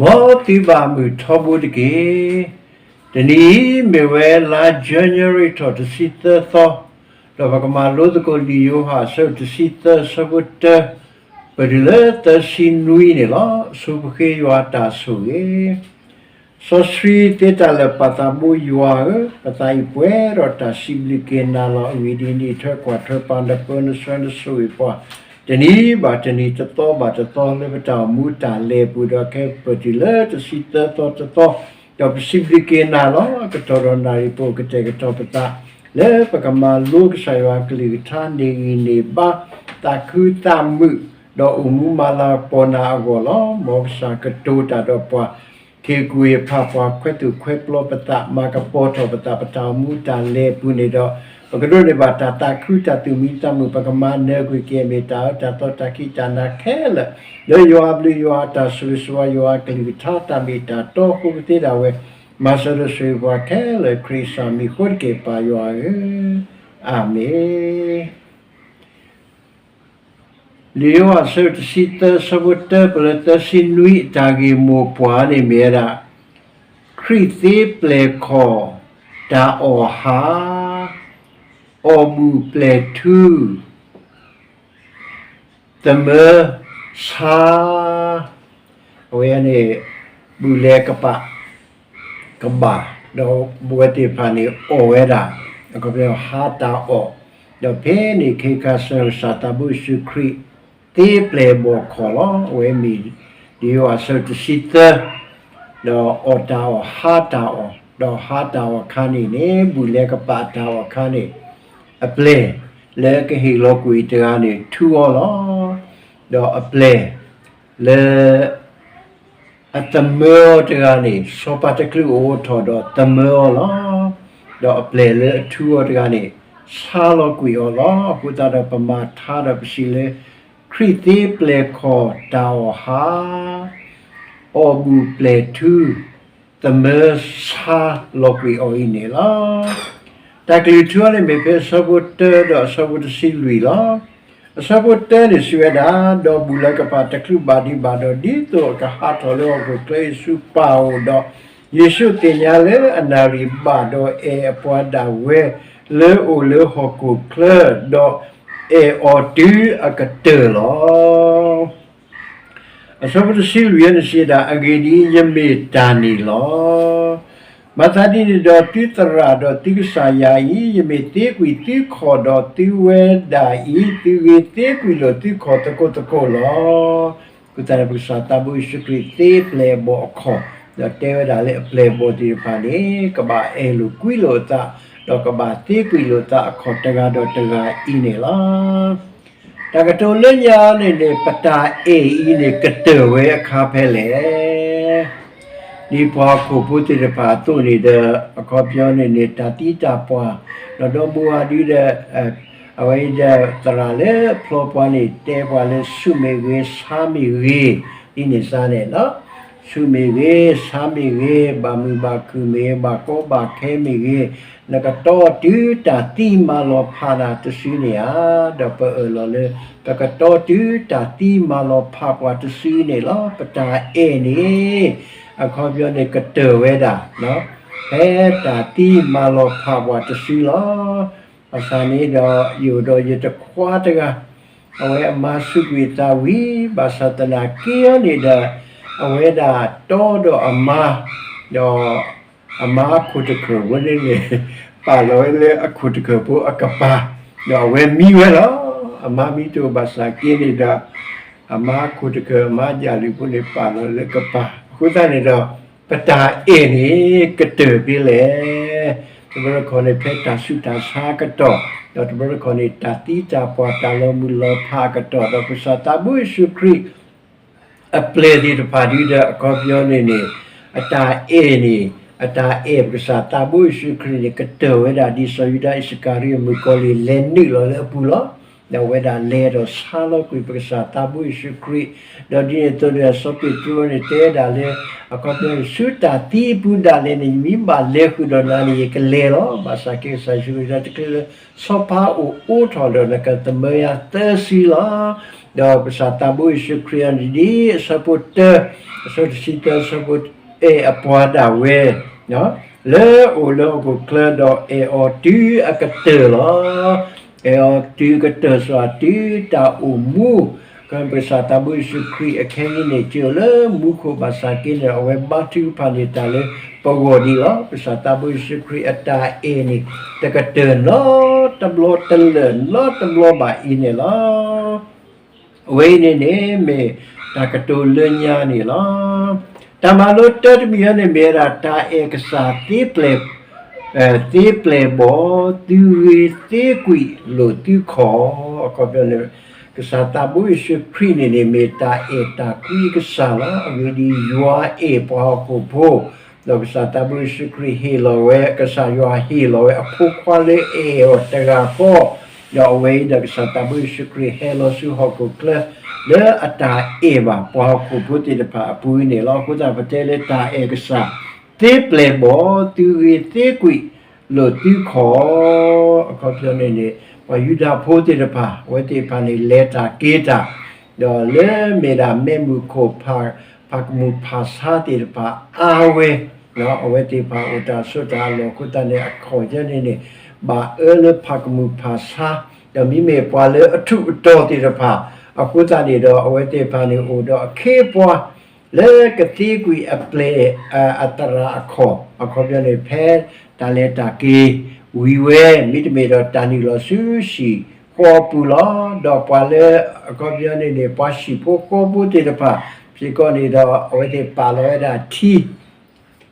မ်သုဘၣ်မုာ်ထီဘိတက့ၢ်. တနံၤအံၤမ့ၢ်ဝဲလါ January ထီၣ်တဆံသၢသီ, ဒီးပကမၤလိသကိးလံာ်ယိၤဟၣ်အဆၢဒိၣ်တဆံသၢ အဆၢဖိတၢ ပတုၤလၢသၢဆံနွံန့ၣ်လီၤ. ဆိပဃ့ယွၤအတၢ်ဆိၣ်ဂ့ၤ စီဆှံသ့တၢ်လၢာ် ပၢ်သးဘိယွၤဧၢ, ပသးအံၤပှဲၤဒီးတၢ်စံးဘျုးက့ၤနၤလီၤ. အဂ့ၢ်ဒ်အံၤ, နအံးထွဲကွၢ်ထွဲပှၤ, နပၢနဆှၢနဆိၣ်ဂ့ၤပှၤ, တနံၤဘၣ်တနံၤ, တသီဘၣ်တသီ, လၢပတၢ်အိၣ်မူတၢ်လဲၤအပူၤ, ဒီးခဲအံၤပတုၤလၢတဆံသၢသီတသီ, ဒီးပစံးဘျုးက့ၤနၤလီၤ. ကတီၢ်ဒီးနၣ်ရံၣ် ပအိၣ်ကတဲာ်ကတီၤပသး လၢပကမၤလိကစၢ်ယွၤအကလုၢ်ကထါ, န့ၢ်ဂံၢ်န့ၢ်ဘါ, သးခုသးမုာ်, ဒီးအိၣ်မူမၤလၤကပီၤနၤအဂီၢ်လီၤ. မ်ကစၢ်ကတိၤတၢ်ဒီးပှၤ, ဟ့ၣ်ကူၣ်ဟ့ၣ်ဖးပှၤ, ခွဲးသူၣ်ခွဲးပျီပသး, မၤကပီၤထီၣ်ပသး, ပတၢ်အိၣ်မူတၢ်လဲၤအပူၤန့ၣ်ဒီး, ပကဒိးန့ၢ်ဘၣ်တၢ်သးခု, တၢ်သူၣ်မံသးမုာ်, ပကမၤနၢၤကွံာ်က့ၤ မ့ၢ်တၢ်အၢတၢ်သီ, တၢ်ခံးတၢ်နၤခဲလၢာ်, လၢယွၤအဘျုးယွၤအတၢ်ဆိၣ်ဂ့ၤဆိၣ်ဝါ, ယွၤအကလုၢ်ကထါ, တၢ်မ့ၢ်တၢ်တီအဃိကသ့ဒၣ်ဝဲ, မၤစၢၤဒီးဆိၣ်ဂ့ၤပှၤခဲလၢာ်, ခရံာ်အမံၤအဃိတက့ၢ်, ပၢ်ယွၤဧၢ, အၤမ့ၣ်. လံာ်ယိၤဟၣ်အဆၢဒိၣ်တဆံသၢ အဆၢဖိတၢ ပလၢသၢဆံနွံ, အတၢ်ဂ့ၢ်မိၢ်ပှၢ်န့ၣ်မ့ၢ်ဝဲဒၣ်, ခရံာ်သ့ပျဲၢ်ခီၣ်, တၢ်အီၣ်ဟါ, အီၣ်ဘူၣ်ပျဲၢ်ထူ, သမၢဆါ, အဝဲန့ၣ် ဘူၣ်လဲၤကပာ် ကဘၣ်, ဒီးပဝဲသ့ၣ်တဖၣ်န့ၣ် အီၣ်ဝဲဒၣ်, အခီပညီဟါတၢ်အီၣ်, ဒီးဖဲန့ၣ် ခဲခါဆၢကစၢ်သးဘိယ့ၣ်ၡူးခရံာ် သ့ပျဲၢ်ဘီၣ်ခီၣ်လီၤ. အဝဲမ့ၢ် လံာ်ယိၤဟၣ်အဆၢဒိၣ်တဆံသၢ, ဒီးအီၣ်တၢ်အီၣ်ဟါတၢ်အီၣ်, ဒီးဟါတၢ်အီၣ်အခါန့ၣ်န့ၣ် ဘူၣ်လဲၤကပာ်တၢ်အီၣ်အခါန့ၣ်, အပျဲၢ်လၢကဟ့ၣ်လီၤကွံာ်တဂၤန့ၣ် ထူအီၤလီၤ. ဒီးအပျဲၢ်လၢ အသမၢအီၤတဂၤန့ၣ် စီၤပၤတချုးအိၣ်ထီၣ်ဒီးသမၢအီၤလီၤ. ဒီးအပျဲၢ်လၢအထူအီၤတဂၤန့ၣ် ဆါလီၤကွံာ်အီၤလီၤ. အဃိသတးဒီးပမၤထါဒီးပစံးလၢ ခရံာ်သ့ပျဲၢ်ခီၣ်တၢ်အီၣ်ဟါ, အီၣ်ဘူၣ်ပျဲၢ်ထူ, သမၢဆါလီၤကွံာ်အီၤအံၤန့ၣ်လီၤ. တၢ်ကလုၢ်ထူအီၤန့ၣ်မ့ၢ်ဖဲအဆၢဖိတၢဒီးအဆၢဖိတဆံလွံၢ်လီၤ. အဆၢဖိတၢန့ၣ်စံးဝဲဒၣ်, ဒီးဘူၣ်လဲၤကပာ်တချုးဘၣ်ဒံးဘၣ်ဒီး ဒ်သိးအကဟးထီၣ်လၢဟီၣ်ခိၣ်ချၢအံၤဆူပၢ်အအိၣ်ဒီး, ယ့ၣ်ၡူးသ့ၣ်ညါလၢအနၣ်ရံၣ်ဘၣ်ဒီးအဲၣ်အပှၤဒၣ်ဝဲလၢအိၣ်လၢဟီၣ်ခိၣ်ချၢ, ဒီးအဲၣ်အီၤတုၤအကတၢၢ်လီၤ. အဆၢဖိတဆံလွံၢ်န့ၣ်စံးဝဲဒၣ်, အဂ့ၢ်ဒ်အံၤ, ယမ့ၢ်တၢ်န့ၣ်လီၤ. မၤသးဒ်န့ၣ်ဒီး သုသရၣ်ဒီးသုကစၢ်ယွၤအံၤ, ယမ့ၢ်သ့ကွံာ်သုခီၣ်ဒီးသုဝဲဒၣ်အံၤ, သုဂ့ၤသ့ကွံာ်လိာ်သုခီၣ်သကိးသကိးလီၤ. အဃိသတးန့ၣ် ပကစၢ်သးဘိယ့ၣ်ၡူးခရံာ်သ့ပျဲၢ်ဘီၣ်အခီၣ်, ဒီးတဲဝဲဒၣ်လၢအပျဲၢ်ဘီၣ်သ့ၣ်တဖၣ်န့ၣ် ကဘၣ်အဲၣ်လိာ်ကွံလိာ်အသး, ဒီးကဘၣ်သ့ကွံာ်လိာ်သးအခီၣ်တဂၤဒီးတဂၤအံၤန့ၣ်လီၤ. တၢ်ကတိၤလၢညါန့ၣ်န့ၣ် ပတၢ်အဲၣ်အံၤန့ၣ် ကတၢၢ်ဝဲအခါဖဲလဲၣ်. ဒ်ပှၤဟီၣ်ခိၣ်ဖိသ့ၣ်တဖၣ်အသိးန့ၣ်ဒီး အခီပညီန့ၣ်န့ၣ် တၢ်သံတၢ်ပှၢ်, ဒီးဒီဘိအီၤဒုဒီး အဝဲအံၤဒီးသရၣ်လၢဖျီပှၤန့ၣ် တဲပှၤလၢဆူးမ့ၢ်ဂ့ၤ, ဆါမ့ၢ်ဂ့ၤ, ဒ်န့ၣ်စ့ၢ်န့ၣ်လီၤ. ဆူးမ့ၢ်ဂ့ၤ, ဆါမ့ၢ်ဂ့ၤ, ဘၣ်မုာ်ဘၣ်ခုၣ်မ့ၢ်ဂ့ၤ, ဘၣ်ကီဘၣ်ခဲမ့ၢ်ဂ့ၤ, နကတီၤတုၤတၢ်သံမၤလီၤဖးနၤတစုန့ၣ်ဧါ. ဒီးပအၢၣ်လီၤလၢ ပကတီၤတုၤတၢ်သံမၤလီၤဖးပှၤတစုန့ၣ်လီၤ. ပတၢ်အဲၣ်န့ၣ် အခီပညီန့ၣ် ကတၢၢ်ဝဲဒၣ် ဖဲတၢ်သံမၤလီၤဖးပှၤတစုလီၤ. ဘၣ်ဆၣ်န့ၣ်ဒီး ယအိၣ်ဒီးယတခွါတဂၤ, အဝဲအမါစူးကွံာ်အသးဝံၤ, ဘၣ်ဆၣ်သနာ်က့အီၤန့ၣ်ဒီး အဝဲဒၣ်တီဒီးအမါ, ဒီးအမါအခိၣ်တခၢၣ်ဖိန့ၣ်န့ၣ် ပာ်လီၤဝဲလၢအခိၣ်တခၢၣ်ဖိအကပၤ, ဒီးအဝဲမံဝဲလီၤ. အမါမံတအိၣ်ဘၣ်ဆၣ်က့န့ၣ်ဒီး အမါအခိၣ်တခၢၣ် အမါယၣ်လုၢ်ဖိန့ၣ် ပာ်လီၤလၢကပၤ. အဃိသတးန့ၣ်ဒီး ပတၢ်အဲၣ်န့ၣ် ကတၢၢ်ဖဲလဲၣ်. တဘျီတခီၣ်န့ၣ် ဖဲတၢ်ဆူးတၢ်ဆါအကတီၢ်, ဒီးတဘျီတခီၣ်န့ၣ် တၢ်သံတၢ်ပှၢ်တၢ်လီၤမုၢ်လီၤဖးအကတီၢ်, ဒီးကစၢ်သးဘိယ့ၣ်ၡူးခရံာ် အပျဲၢ်သ့ၣ်တဖၣ်ဒုဒီး အခီပညီန့ၣ်န့ၣ် အတၢ်အဲၣ်န့ၣ် အတၢ်အဲၣ်ပကစၢ်သးဘိယ့ၣ်ၡူးခရံာ်န့ၣ် ကတၢၢ်ဝဲဒၣ်ဒ်စီၤယူဒၤအံၣ်စကၤရံၤယၤမုၣ်ကီၤလံၢ်လဲၤနုာ်လီၤလၢအပူၤလီၤ. ဒီးအဝဲဒၣ်လဲၤဒီးဆါလီၤကွံာ်ပကစၢ်သးဘိယ့ၣ်ၡူးခရံာ်, ဒီးဒ်န့ၣ်အသိးဒီး စီၤပ့းတရူးန့ၣ်တဲဒၣ်လၢ အခီပညီန့ၣ် ဆူတၢ်သံအပူၤဒၣ်လဲာ်န့ၣ် ယမ့ၢ်ဘၣ်လဲၤဃုာ်ဒီးနၤန့ၣ် ယကလဲၤလီၤ. ဘၣ်ဆၣ်က့ ကစၢ်ယ့ၣ်ၡူးခရံာ်တဲတချုးလၢ ဆီဖါအိၣ်အိးထီၣ်ဒီး နကသမၢယၤသၢစုလီၤ. ဒီးပကစၢ်သးဘိယ့ၣ်ၡူးခရံာ်အံၤန့ၣ် ဒ်အဆၢဖိတၢ, အဆၢတဆံတၢ အဆၢဖိ အဲၣ်အပှၤဒၣ်ဝဲ လၢအအိၣ်လၢဟီၣ်ခိၣ်ချၢဒီးအဲၣ်အီၤတုၤအကတၢၢ်လီၤ. အဲၣ်အီၤတုၤကတၢၢ်စ့ၢ်ကီး တုၤတၢ်အိၣ်မူ, ပကစၢ်သးဘိယ့ၣ်ၡူးခရံာ်အခဲအံၤန့ၣ် က့ၤအိၣ်လၢမူခိၣ်ဘၣ်ဆၣ်က့န့ၣ် အဝဲဘါထုကဖၣ်န့ၢ်တၢ်လၢပဂီၢ်ဒံးလီၤ. ပကစၢ်သးဘိယ့ၣ်ၡူးခရံာ်အတၢ်အဲၣ်န့ၣ် တကတၢၢ်နီတဘျီ တလၢာ်နီတဘျီဘၣ်အံၤန့ၣ်လီၤ. အဝဲအံၤန့ၣ်န့ၣ် မ့ၢ်တၢ်ကတိၤလၢညါန့ၣ်လီၤ. တၢ်မၤလိတၢတမံၤအံၤန့ၣ် မ့ၢ်ဝဲဒၣ်တၢ်အဲၣ်ကစၢ်သ့ပျဲၢ်, သ့ပျဲၢ်ဘီၣ် သုဂ့ၤသ့ကွံာ်လိာ်သုခီၣ်, အခီပညီန့ၣ် ကစၢ်သးဘိယ့ၣ်ၡူးခရံာ်န့ၣ်န့ၣ် မ့ၢ်တၢ်အဲၣ်တၢ်ကွံကစၢ်လီၤ. အဂ့ၢ်ဒ်အံၤ ယွၤအဲၣ်ပှၤဟီၣ်ခိၣ်ဖိ ဒီးကစၢ်သးဘိယ့ၣ်ၡူးခရံာ်ဟ့ၣ်လီၤဝဲ, ကစၢ်ယွၤဟ့ၣ်လီၤဝဲအဖိခွါလၢအအဲၣ်အီၤတဂၤဃီ, ဒီးအဝဲအံၤဒီးကစၢ်သးဘိယ့ၣ်ၡူးခရံာ်ဟဲလီၤဆူဟီၣ်ခိၣ်ချၢ လၢအတၢ်အဲၣ်ဘၣ်ပှၤဟီၣ်ခိၣ်ဖိသ့ၣ်တဖၣ်အပူၤအံၤန့ၣ်လီၤ. အဃိသတးပတဲလၢတၢ်အဲၣ်ကစၢ် သ့ပျဲၢ်ဘီၣ် သုဂ့ၤသ့ကွံာ်လိာ်သုခီၣ်, အခီပညီန့ၣ်န့ၣ် ပှၤယူဒၤဖိသ့ၣ်တဖၣ် အဝဲသ့ၣ်တဖၣ်န့ၣ် လဲၤတၢ်က့ၤတၢ် ဒီးလၢမ့ၢ်ဒၣ်မ့ၢ်မုၢ်ခိၣ် ဖးကမူၣ်ဖးဆါသ့ၣ်တဖၣ်အါဝဲ, အဝဲသ့ၣ်တဖၣ်အိၣ်တၢ်စိတၢ်အလီၢ်အဃိသတးန့ၣ် အခီၣ်ယဲန့ၣ်န့ၣ် ဘၣ်အၢလၢဖးကမူၣ်ဖးဆါ, ဒီးမ့မ့ၢ်ပှၤလၢအထူးအတီၤသ့ၣ်တဖၣ် အဃိသတးန့ၣ်ဒီး အဝဲသ့ၣ်တဖၣ်န့ၣ်အိၣ်ဒီးအခ့အပှၤ လၢကသ့ကွံာ်အပျဲၢ်အသရၣ်အခီၣ်, အခီပညီန့ၣ် ဖဲတၢ်လဲၤတၢ်က့ၤဝံၤဝဲ မ့တမ့ၢ်ဒီးတၢ်နုာ်လီၤဆူဟံၣ်ဃီအပူၤလီၤ. ဒီးပှၤလၢ အခီပညီန့ၣ်န့ၣ် ပှၤဟံၣ်ဖိဃီဖိသ့ၣ်တဖၣ် စ့ၢ်ကီးန့ၣ်ဒီး အဝဲသ့ၣ်ပာ်လီၤဝဲဒၣ်ထံ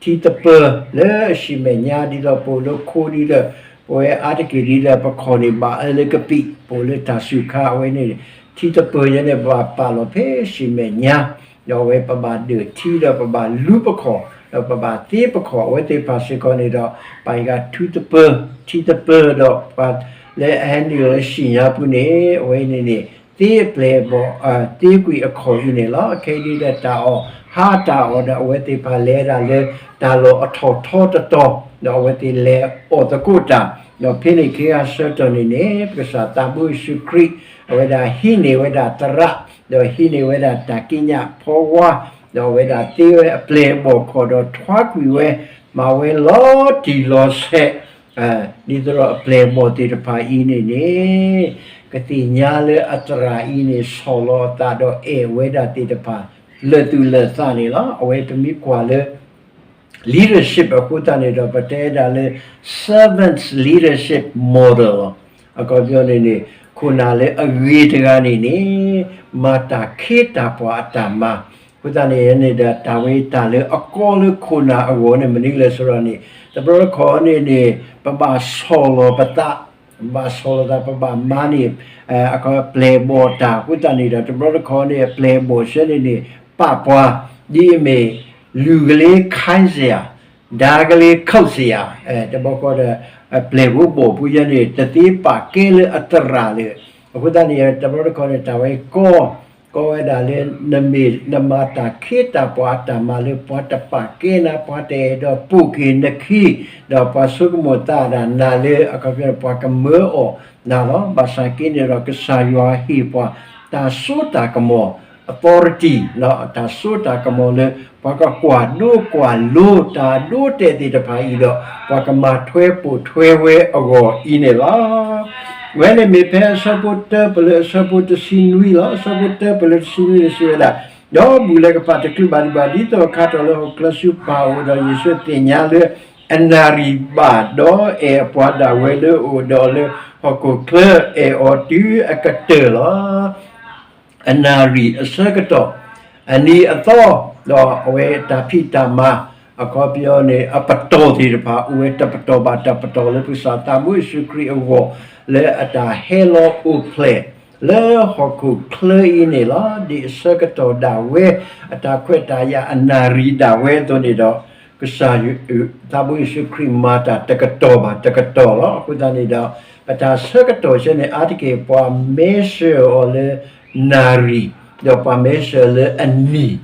ထံသပၢၤလၢအဆံၣ်မဲာ်ညါ ဒ်သိးပအိၣ်လၢခိဒ်ဒီး ပဝဲအါတက့ၢ်ဒ်ဒီး ပခီၣ်န့ၣ်ဘၣ်အၢလၢကပံာ် ပအိၣ်လၢတၢ်စူၤခါ အဝဲန့ၣ် ထံသပၢၤယဲန့ၣ် ပဘၣ်ပာ်လီၤဖဲဆံၣ်မဲာ်ညါ, ဒီးအဝဲပဘၣ်ဒၢးထံဒီးပဘၣ်လူပခီၣ် ဒီးပဘၣ်သ့ပခီၣ် အဝဲသ့ၣ်တဖၣ်စ့ၢ်ကီးန့ၣ်ဒီး ပှၤအံၤဂၤထံသပၢၤ, ထံသပၢၤဒီးပှၤ လၢအဟဲနုာ်လီၤလၢဆံၣ်ညါပူၤန့ၣ် အဝဲန့ၣ်န့ၣ် သ့အပျဲၢ်ဘီၣ် သ့ကွံာ်အခီၣ်အံၤန့ၣ်လီၤ. ခဲအံၤဒ်ဒီးတၢ်အီၣ်ဟါတၢ်အီၣ်ဒီး အဝဲသ့ၣ်တဖၣ်လဲၤဒၣ်လၢတၢ်လီၢ်အထီၣ်ထီတတီၤ ဒီးအဝဲသ့ၣ်လဲၤအီၣ်သကိးတၢ်, ဒီးဖဲန့ၣ်ခံဂၤဆၢကတီၢ်န့ၣ်န့ၣ် ပကစၢ်သးဘိယ့ၣ်ၡူးခရံာ် အဝဲဒၣ်ဟံးန့ၢ်ဝဲဒၣ်သရၣ်, ဒီးဟံးန့ၢ်ဝဲဒၣ်တၢ်ကံးညာ်ဖီဝါ, ဒီးအဝဲဒၣ်သ့ဝဲအပျဲၢ်အဘီၣ်ခီၣ်ဒီးထွါကွံာ်ဝဲ, မၤဝဲလီၤတံၢ်လီၤဆဲး ဒ်သိးဒီးအပျဲၢ်အဘီၣ်သ့ၣ်တဖၣ်အံၤန့ၣ်န့ၣ် ကသ့ၣ်ညါလၢအသရၣ်အံၤန့ၣ် ဆီၣ်လီၤအသးဒီးအဲၣ်ဝဲဒၣ်သ့ၣ်တဖၣ် လၢာ်သူၣ်လၢာ်သးန့ၣ်လီၤ. အဝဲပမ့ၢ်ကွၢ်လၢ leadership အဃိသတးန့ၣ်ဒီး ပတဲဒၣ်လၢ servants leadership model လီၤ. အခီပညီန့ၣ်န့ၣ် ခိၣ်နၢ်လၢအဂ့ၤတဂၤန့ၣ်န့ၣ် မၤတၢ်ခ့တၢ်ပှၤအတၢ်မၤ အဃိသတးန့ၣ်န့ၣ်ဒီး တၢ်ဝဲတၢ်လၢအကီလၢခိၣ်နၢ်အဂီၢ်န့ၣ် မနုၤလဲၣ်ဆိုတော့န့ၣ် တဘျီတခီၣ်န့ၣ်န့ၣ် ပဘၣ်ဆီၣ်လီၤပသး, ပဘၣ်ဆီၣ်လီၤသး ပဘၣ်မၤန့ၢ် အပျဲၢ်အဘီၣ်တၢ်အဃိသတးန့ၣ်ဒီး တဘျီတခီၣ်န့ၣ် အပျဲၢ်အဘီၣ်ဆၢန့ၣ်န့ၣ် ပာ်ပှၤ ဒ်အမ့ၢ် လုၢ်ကလ့ခါစယၤ ဒါကလ့ ခုတ်စရာ တဘျီဃီဒီး အပျဲၢ်ဖိဘီၣ်ဖိယဲန့ၣ် တသ့ပာ်ကဲလၢအသရၣ်လၢာ်. အဃိသတးန့ၣ် တဘျီတခီၣ်န့ၣ် တၢ်ဝဲကီ ကီဝဲဒၣ်လၢ နမ့ၢ်နမၤတၢ်ခ့တၢ်ပှၤအတၢ်မၤလၢ ပှၤတပာ်ကဲနၤ ပှၤတအဲၣ်ဒိးပိာ်က့ၤနခံ ဒီးပှၤဆိကမိၣ်သးဒၣ်နၤလၢ အခီပညီ ပှၤကမၢအီၣ်နၤလီၤ. ဘၣ်ဆၣ်က့န့ၣ်ဒီး ကစၢ်ယွၤဟ့ၣ်ပှၤ တၢ်စိတၢ်ကမီၤ authority လီၤ. တၢ်စိတၢ်ကမီၤလၢ ပှၤကကွၢ်ဒိကွၢ်လိတၢ်ဒိတဲာ်သ့ၣ်တဖၣ်အံၤဒီး ပှၤကမၤထွဲပိာ်ထွဲဝဲအဂီၢ်အံၤန့ၣ်လီၤ. ဝဲန့ၣ်မ့ၢ်ဖဲအဆၢဖိတၢပလၢအဆၢဖိတဆံနွံလီၤ. အဆၢဖိတၢပလၢတဆံနွံန့ၣ်စံးဝဲဒၣ်, ဒီးဘူၣ်လဲၤကပာ်တချုးဘၣ်ဒံးဘၣ် ဒ်သိးခါထီၣ်လၢဟီၣ်ခိၣ်ချၢဆူပၢ်အအိၣ်ဒီး ယ့ၣ်ၡူးသ့ၣ်ညါလၢ အနၣ်ရံၣ်ဘၣ်ဒီး အဲၣ်အပှၤဒၣ်ဝဲလၢအအိၣ်ဒီးလၢဟီၣ်ခိၣ်ချၢ အဲၣ်အီၤတုၤအကတၢၢ်လီၤ. အနၣ်ရံၣ်အဆၢကတီၢ်, အနံၤအသီ, ဒီးအဝဲတၢ်ဖံးတၢ်မၤ, အခီပညီန့ၣ် အပတီၢ်သ့ၣ်တဖၣ် အိၣ်ဝဲတပတီၢ်ဘၣ်တပတီၢ်လၢပကစၢ်သးဘိယ့ၣ်ၡူးခရံာ်အဂီၢ် လၢအတၢ်ဟဲလီၤအိၣ်ဖျဲၣ် လၢဟီၣ်ခိၣ်ချၢအံၤန့ၣ်လီၤ. ဒ်အဆၢကတီၢ်ဒၣ်ဝဲ အတၢ်ခွဲးတၢ်ယာ်အနၣ်ရံၣ်ဒၣ်ဝဲအသိးန့ၣ်ဒီး ကစၢ်သးဘိယ့ၣ်ၡူးခရံာ်မၤတၢ်တကတီၢ်ဘၣ်တကတီၢ်လီၤ. အဃိသတးန့ၣ်ဒီး ပတၢ်ဆၢကတီၢ်ဆၢန့ၣ် အါတက့ၢ်ပှၤ measure အီၤလၢ နၣ်ရံၣ်, ဒီးပှၤ measure လၢအနံၣ်, ဒီး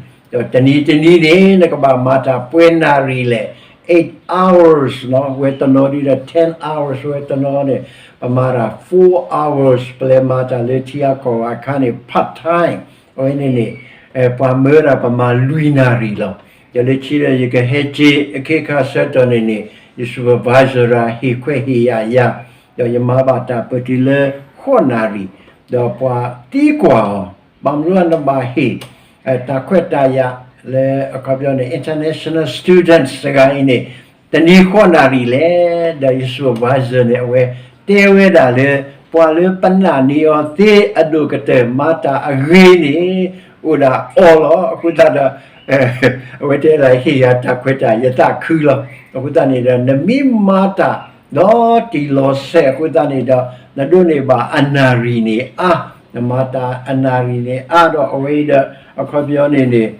တနံၤတနံၤန့ၣ် နကဘၣ်မၤတၢ်ပှဲၤနၣ်ရံၣ်လဲၣ်, eight hours ဝဲတနီၤဒီး ten hours ဝဲတနီၤန့ၣ် ပမၤတၢ် four hours ပလဲၤမၤတၢ်လၢထံအကီၢ်အခါန့ၣ် part time အဝဲန့ၣ်န့ၣ် ပှၤမၢဒၣ်ပမၤလွံၢ်နၣ်ရံၣ်လီၤ. ဒီးလၢခံဒီးယကဟဲက့ၤအခ့အခါဆၢကတီၢ်န့ၣ်န့ၣ် ယ supervisor ဟ့ၣ်ခွဲးဟ့ၣ်ယာ်ယၤ, ဒီးယမၤဘၣ်တၢ်ပတုၤလၢဃိးနၣ်ရံၣ်, ဒီးပှၤသံကွၢ်အီၤ, ဘၣ်မနုၤနဘၣ်ဟ့ၣ် တၢ်ခွဲးတၢ်ယာ်လၢအခီပညီန့ၣ် international students တဂၤအံၤန့ၣ် တနံၤဃိးနၣ်ရံၣ်လဲၣ်. ဒီးယ supervisor န့ၣ် အဝဲတဲဝဲဒၣ်လၢ ပှၤလၢပနာ်န့ၢ်အီၤသ့အဒိၣ်ကတၢၢ်မၤတၢ်အဂ့ၤန့ၣ် အိၣ်ဒၣ်အီၤလီၤ. အဃိသတးဒီး အဝဲတဲဒၣ်ဟ့ၣ်ယၤတၢ်ခွဲးတၢ်ယာ် ယသးခုလီၤ. အဃိသတးန့ၣ်ဒီး နမ့ၢ်မၤတၢ် ဒီးတံၢ်လီၤဆဲးအဃိသတးန့ၣ်ဒီး နဒိးန့ၢ်ဘၣ်အနၣ်ရံၣ်န့ၣ်အါ, နမၤတၢ်အနၣ်ရံၣ်န့ၣ်အါဒီး အဝဲအံၤဒီး အခီပညီန့ၣ်န့ၣ်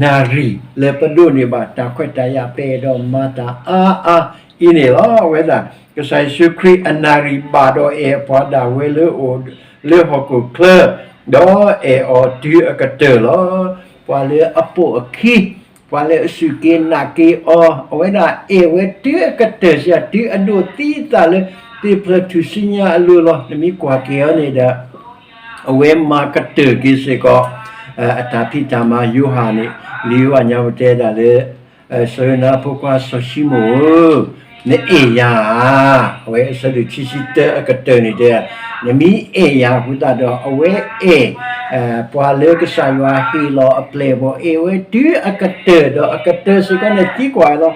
နၣ်ရံၣ်လၢပဒိးန့ၢ်ဘၣ်တၢ်ခွဲးတၢ်ယာ် ပအဲၣ်ဒိးမၤတၢ်အါအါအံၤန့ၣ်လီၤ. အဝဲဒၣ် ကစၢ်ယ့ၣ်ၡူးခရံာ်အနၣ်ရံၣ်ဘၣ်ဒီးအဲၣ်ပှၤဒၣ်ဝဲလၢအိၣ်လၢဟီၣ်ခိၣ်ချၢ ဒီးအဲၣ်အီၤတုၤအကတၢၢ်လီၤ. ပှၤလၢအပိာ်အခံ, ပှၤလၢအစူၢ်က့ၤနာ်က့ၤအီၤ, အဝဲဒၣ်အဲၣ်ဝဲတုၤအကတၢၢ်စ့ၢ် တုၤအဒိးသံအသးလၢ သ့ၣ်ဖျၢၣ်ထူၣ်စုညါအလိၤလီၤ. နမ့ၢ်ကွၢ်က့ၤအီၤန့ၣ်ဒီး အဝဲမၤကတၢၢ်က့ၤစ့ၢ်ကီး အတၢ်ဖံးတၢ်မၤယိၤဟၣ်န့ၣ် လံာ်ယိၤဟၣ်ညါပတဲဒၣ်လၢ စီၤယိၤနါဖိခွါစီၤၡံမိၣ်ဧၢ, နအဲၣ်ယၤဧါ. အဝဲအဆၢဒိၣ်ခံဆံတၢအကတၢၢ်န့ၣ်တဲ, နမ့ၢ်အဲၣ်ယၤအဃိသတးဒီး အဝဲအဲၣ် ပှၤလၢကစၢ်ယွၤဟ့ၣ်လီၤအပျဲၢ်အဘီၣ် အဲၣ်ဝဲတုၤအကတၢၢ်ဒီး အကတၢၢ်စ့ၢ်ကီးန့ၣ်သံကွၢ်လီၤ.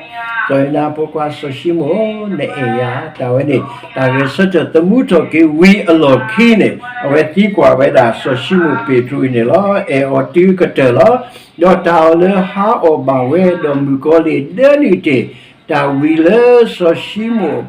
စီၤယိၤနါဖိခွါစီၤၡံမိၣ် နအဲၣ်ယၤ, တၢ်ဝဲန့ၣ် တၢ်ဂဲၤဆၢထၢၣ်သမူထီၣ်က့ၤဝံၤအလီၢ်ခံန့ၣ် အဝဲသံကွၢ်ဝဲဒၣ်စီၤၡံမိၣ်ပ့းတရူးန့ၣ်လီၤ. အဲၣ်အီၤတုၤအကတၢၢ်လီၤ. ဒီးတၢ်အီၣ်လၢဟါအီၣ်ဘၣ်ဝဲဒီးမုၣ်ကီၤလံၢ်ဒၢနုာ်တ့ၢ် တၢ်ဝံၤလၢစီၤၡံမိၣ်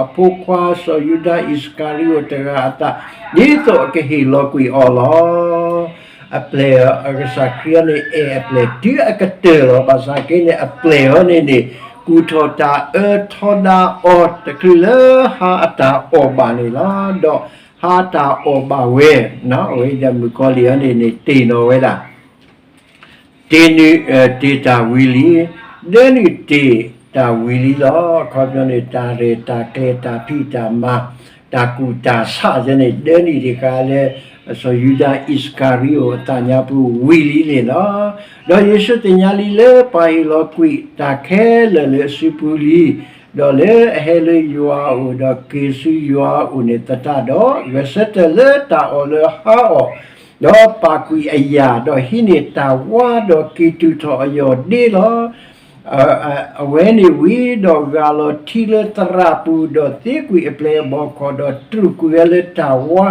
အဖိခွါစီၤယူဒၤအံၣ်စကၤရံအိၣ်တဂၤအသး ဒ်သိးအကဟ့ၣ်လီၤကွံာ်အီၤလီၤ. အပျဲၢ်အကစၢ်ခရံာ်အံၤန့ၣ် အဲၣ်အပျဲၢ်တုၤအကတၢၢ်လီၤ. ဘၣ်ဆၣ်က့န့ၣ် အပျဲၢ်အံၤန့ၣ်န့ၣ် ကူၣ်ထီၣ်တၢ်အၢထီဒါအီၤ တချုးလၢဟါအတၢ်အီၣ်ဘၣ်န့ၣ်လီၤ. ဒီးဟါတၢ်အီၣ်ဘၣ်ဝဲ, အဝဲအံၤဒီးမုၣ်ကီၤလံၢ်အံၤန့ၣ်န့ၣ် တ့ၢ်နီၣ်ဝဲဒၣ် တ့ၢ်နုာ်, တ့ၢ်တၢ်ဝံၤလံ, ဒၢနုာ်တ့ၢ်တၢ်ဝံၤလံလီၤ. အခီပညီန့ၣ် တၢ်ရဲၣ်တၢ်ကျဲၤ တၢ်ဖံးတၢ်မၤ တၢ်ကူၣ်တၢ်ဆးယဲန့ၣ် ဒၢနုာ်တ့ၢ်ဃာ်လၢ စီၤယူဒၤအံၣ်စကၤရံအိၣ်အသးညါပူၤဝံၤလံန့ၣ်လီၤ. ဒီးယ့ၣ်ၡူးသ့ၣ်ညါလံလၢပှၤဟ့ၣ်လီၤကွံာ်တၢ်ခဲလၢာ်လၢအစုပူၤလံ, ဒီးလၢအဟဲလၢယွၤအအိၣ် ဒီးက့ၤဆူယွၤအအိၣ်န့ၣ်သတးဒီး ဂဲၤဆၢထၢၣ်လၢတၢ်အီၣ်လၢဟါအီၣ် ဒီးပာ်ကွံာ်အယာ်, ဒီးဟံးန့ၢ်တၢ်ဝါ, ဒီးက့ၤတုၤထီၣ်အယီၢ်ဒ့လီၤ. အဝဲန့ၣ်ဝံၤဒီး ဂၢ်လီၤထံလၢသရၣ်ပူၤ, ဒီးသ့ကွံာ်အပျဲၢ်အဘီၣ်ခီၣ်, ဒီးတြူာ်ကွံာ်ဝဲလၢတၢ်ဝါ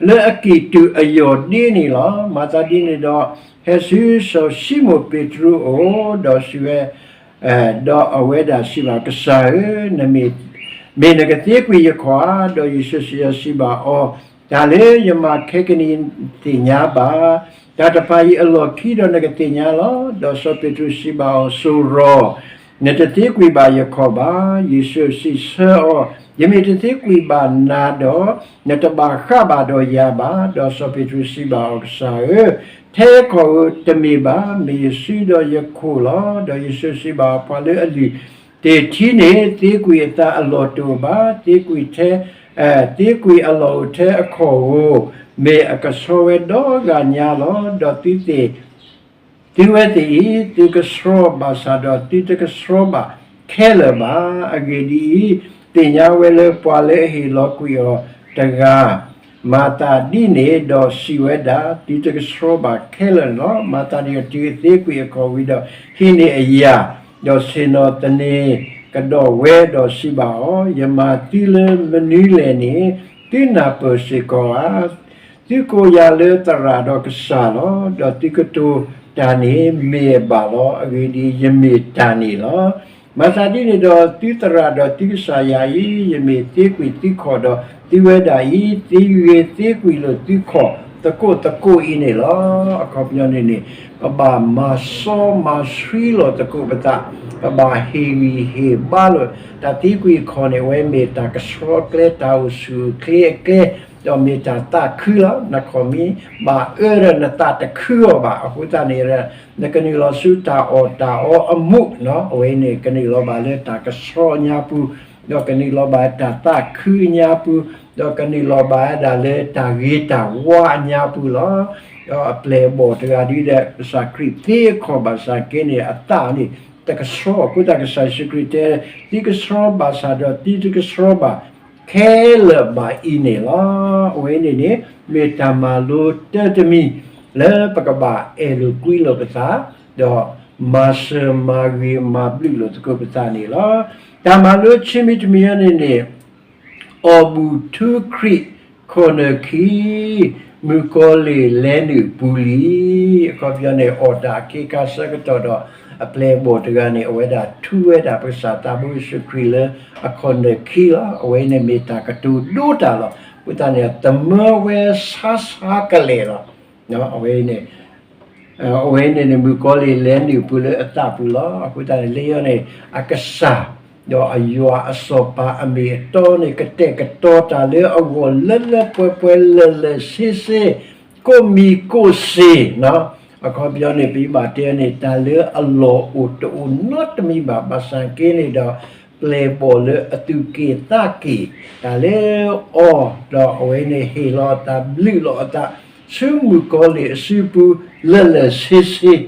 လၢအက့ၤတုၤအယီၢ်ဒ့န့ၣ်လီၤ. မၤသးဒ်န့ၣ်ဒီး ဟဲဆူစီၤၡံမိၣ်ပ့းတရူးအအိၣ်, ဒီးစံးဝဲ, ဒီးအဝဲဒၣ်စံးဘၣ်, ကစၢ်ဧၢ, မ့ၢ်နကသ့ကွံာ်ယခီၣ်ဧါ. ဒီးယ့ၣ်ၡူးစံးဘၣ်အီၤ, တၢ်လၢယမၤခဲကနံၣ်သ့ၣ်ညါဘၣ်. တၢ်တဖၣ်အံၤအလီၢ်ခံဒီးနကသ့ၣ်ညါလီၤ. ဒီးစီၤပ့းတရူးစံးဘၣ်အီၤ, စီၤရီၤ, နတသ့ကွံာ်ဘၣ်ယခီၣ်ဘၣ်. ယ့ၣ်ၡူးစံးဆၢအီၤ, ယမ့ၢ်တသ့ကွံာ်ဘၣ်နၤဒီး, နတဘၣ်ဃးဘၣ်ဒီးယၤဘၣ်. ဒီးစီၤပ့းတရူးစံးဘၣ်အီၤ, ကစၢ်ဧၢ, ထဲယခီၣ်ဧိၤတမ့ၢ်ဘၣ်, မ့ၢ်ယစုဒီးယခိၣ်လီၤ. ဒီးယ့ၣ်ၡူးစံးဘၣ်အီၤ, ပှၤလၢအလုၢ်တ့ၢ်ထံန့ၣ် သ့ကွံာ်အသးအလီၢ်တအိၣ်ဘၣ်. သ့ကွံာ်ထဲ, သ့ကွံာ်အလီၢ်အိၣ်ထဲအခီၣ်ဧိၤ, မ့ၢ်အကဆှီဝဲဒီဂၤညါလီၤ. ဒီးသုသ့ၣ် သုဝဲသ့ၣ်အံၤ, သုကဆှီဘၣ်ဆၣ်ဒီး သုတကဆှီဘၣ်ခဲလၢာ်ဘၣ်. အဂ့ၢ်ဒ်အံၤ, သ့ၣ်ညါဝဲလၢပှၤလၢအဟ့ၣ်လီၤကွံာ်အီၤတဂၤ မၤသးဒ်န့ၣ်ဒီးစံးဝဲဒၣ်, သုတကဆှီဘၣ်ခဲလၢာ်န့ၣ်လီၤ. မၤသးဒ်န့ၣ်ဒီးတုၤအသ့ကွံာ်အခီၣ်ဝံၤဒီး ဟံးန့ၢ်အယာ်, ဒီးဆ့ၣ်နီၤသန့ၤကဒီးဝဲဒီးစံးဘၣ်အီၤ, ယမၤသုလၢမနုၤလဲၣ်န့ၣ် သုနၢ်ပၢၢ်စ့ၢ်ကီးဧါ. သုကိးယၤလၢသရၣ်ဒီးကစၢ်လီၤ. ဒီးသုကတိၤတၢ်န့ၣ်မ့ၢ်အဘၣ်လီၤ. အဂ့ၢ်ဒ်အံၤ, ယမ့ၢ်တၢ်န့ၣ်လီၤ. မၤသးဒ်န့ၣ်ဒီး သုသရၣ်ဒီးသုကစၢ်ယၤအံၤ, ယမ့ၢ်သ့ကွံာ်သုခီၣ်ဒီး သုဝဲဒၣ်အံၤ, သုဂ့ၤသ့ကွံာ်လိာ်သုခီၣ်, သကိးသကိးအံၤန့ၣ်လီၤ. အခီပညီန့ၣ်န့ၣ် ပဘၣ်မၤစီမၤဆှံလီၤသကိးပသး, ပဘၣ်ဟ့ၣ်ဂံၢ်ဟ့ၣ်ဘါလိာ်, တၢ်သံကွံာ်အခီၣ်န့ၣ် အဝဲမ့ၢ်တၢ်ကဆှီကျဲ တၢ်အိၣ်ဆူၣ်အိၣ်ချ့အကျဲ, ဒီးမ့ၢ်တၢ်သးခုလီၤ. နခီၣ်မ့ၢ်ဘၣ်အၢဒီးနသးတခုအီၤဘၣ်. အဃိသတးန့ၣ် နကနုာ်လီၤဆူတၢ်အီၣ်တၢ်အီအမူး, အဝဲန့ၣ်ကနုာ်လီၤဘၣ်လၢတၢ်ကဆှီအညါပူၤ, ဒီးကနုာ်လီၤဘၣ်တၢ်သးခုအညါပူၤ, ဒီးကနုာ်လီၤဘၣ်ဝဲဒၣ်လၢတၢ်ဂ့ၤတၢ်ဝါအညါပူၤလီၤ. ဒီးအပျဲၢ်အဘီၣ်တဂၤဒ်ဒီး ကစၢ်ခရံာ်သ့အခီၣ်ဘၣ်ဆၣ်က့န့ၣ် အသးန့ၣ် တကဆှီ, အဃိသတးကစၢ်ယ့ၣ်ၡူးခရံာ်တဲ သုကဆှီဘၣ်ဆၣ်ဒီးသုတကဆှီဘၣ် ခဲလၢာ်ဘၣ်အံၤန့ၣ်လီၤ. အဝဲန့ၣ်န့ၣ် မ့ၢ်တၢ်မၤလိတၢ်တမံၤ လၢပကဘၣ်အဲၣ်လိာ်ကွံလိာ်ပသး, ဒီးမၤစၢၤမၤဂ့ၤမၤဘျုးလိာ်သကိးပသးန့ၣ်လီၤ. တၢ်မၤလိဆံးမံၤတမံၤအံၤန့ၣ်န့ၣ် အီၣ်ဘူၣ်ထူခရံာ်ခီၣ်နၢၣ်ခံ, မုၣ်ကီၤလံၢ်လဲၤနုာ်ပူၤလံ. အခီပညီန့ၣ် အီၣ်တၢ်အခ့အခါဆၢကတီၢ်ဒီး အပျဲၢ်အဘီၣ်တဂၤန့ၣ် အဝဲဒၣ်ထူဝဲဒၣ်ပကစၢ်သးဘိယ့ၣ်ၡူးခရံာ်လၢအခီၣ်နၢၣ်ခံလီၤ. အဝဲန့ၣ်မ့ၢ်တၢ်ကတိၤဒိတၢ်လီၤ. အဃိသတးန့ၣ် သမၢဝဲဆါဆါကလဲာ်လီၤ. အဝဲ အဝဲန့ၣ်န့ၣ် မုၣ်ကီၤလံၢ်လဲၤနုာ်ပူၤလၢအသးပူၤလီၤ. အဃိသတးန့ၣ် လၢယဲန့ၣ် အကစၢ် ဒီးအယွၤအစီၤပၤအမ့ၢ်အတီန့ၣ် ကတဲာ်ကတီၤတၢ်လၢအဂီၢ်လၢလၢပှဲၤပှဲၤလၢာ်လၢာ်ဆ့ဆ့ ကိးမံၤကိးစ့ၢ်, အခီပညီန့ၣ် ပဘၣ်တဲန့ၣ် တၢ်လၢအလီၢ်အိၣ်တအိၣ်နီတမံၤဘၣ်. ဘၣ်ဆၣ်က့န့ၣ်ဒီး ပျဲၢ်အဘီၣ်လၢအသူၣ်က့ၣ်သးက့ၣ် တၢ်လၢအီၤ ဒီးအဝဲန့ၣ်ဟ့ၣ်လီၤအသးဘျုးလီၤအသး ဆူမုၣ်ကီၤလံၢ်အစုပူၤလၢာ်လၢာ်ဆ့ဆ့,